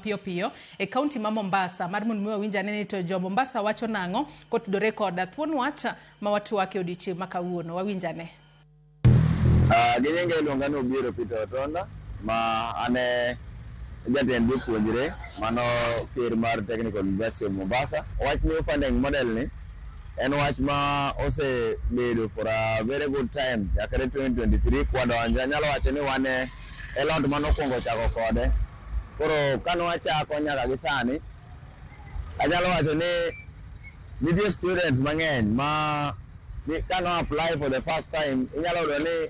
mapiyo piyo e kaunti ma Mombasa mar mondo mi wawinj ane ni to jo Mombasa wacho nang'o kotudore kod thuon wach ma watwake odiochieng' ma kawuono. Wawinj ane. Gi nyinga iluonga ni Obiero Peter Otonda ma an e jatend jopuonjre mano ker mar Technical University of Mombasa. Wach new funding model ni en wach ma osebedo for a very good time chakre 2023 kwadonjo. Anyalo wacho ni wan e lot manokwongo chako kode. Koro kane wachako nyaka gi sani, anyalo wacho ni nitie students mang'eny ma kano apply for the first time inyalo yudo ni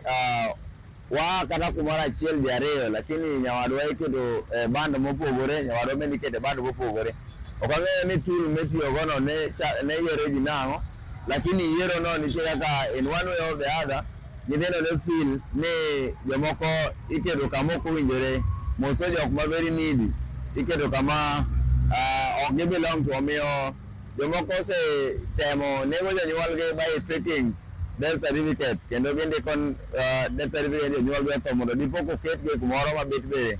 waa kata kumoro achiel ji ariyo, lakini nyawadwa iketo e band mopogore, nyawadwa bende iketo e band mopogore. Ok ang'eyo ni tool mitiyo go no ne yiero ji nang'o, lakini yiero no nitie kaka in one way or the other nyithindo ne feel ni jomoko iketo kama ok owinjore, moso jok ma very needy iketo kama ok gi belong to. Omiyo jomoko osetemo nego jonyuolgi by faking death certificates kendo gindiko death certificate jonyuolgi otho mondo dipo koketgi kumoro mabet be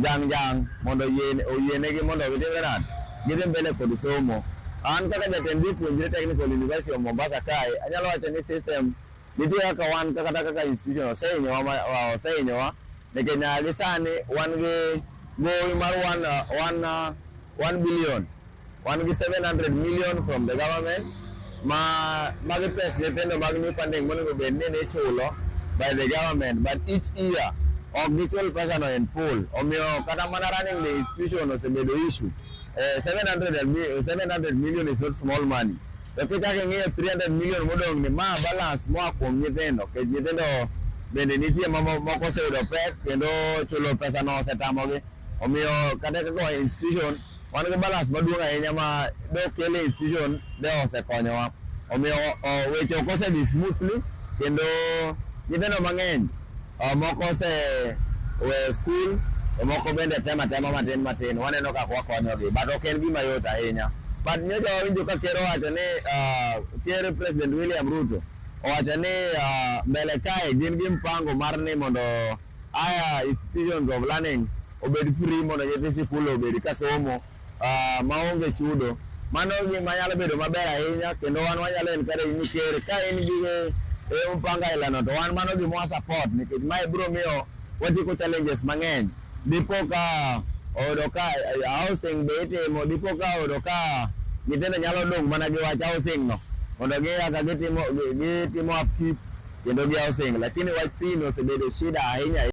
jang jang mondo oyienegi mondo gitimre nade, gidhi mbele kod somo. An kaka jatend jopuonjre Technical University of Mombasa kae, anyalo wacho ni system nitie kaka wan kata kaka institution osehinyowa nikech nyaka gi sani wan gi gowi mar 1 billion, wan gi 700 million from the government ma magi pes nyithindo mag new funding monego bed ni nichulo by the government, but each year ok gichul pesa no in full. Omiyo kata mana running the institution osebedo issue. 700 million is not small money. To kichako ing'iyo 300 million modong' ni ma balance moa kuom nyithindo, nikech nyithindo bende nitie ma moko oseyudo pek kendo chulo pesa no osetamogi. Omiyo kata kaka institution wan gi balance maduong' ahinya ma dokel e institution de osekonyowa. Omiyo weche ok osedhi smoothly kendo nyithindo mang'eny moko oseweyo skul to moko bende temo atema matin matin, waneno kaka wakonyogi, but ok en gima yot ahinya. But nyocha wawinjo ka ker owacho ni ker President William Ruto owacho ni mbele kae gin gi mpango mar ni mondo higher institutions of learning obed free, mondo nyithi sikul obed ka somo maonge chudo. Mano gima nyalo bedo maber ahinya kendo wan wanyalo encourage ni ker ka in gi mpango aila no to wan mano gima wa support, nikech mae biro miyo watieko challenges mang'eny. Dipo ka oyudo ka housing be itimo, dipo ka oyudo ka nyithindo nyalo dong' mana gi wach housing no mondo ging'e kaka gitimo upkeep kendo gi housing, lakini wach fee no osebedo shida ahinya.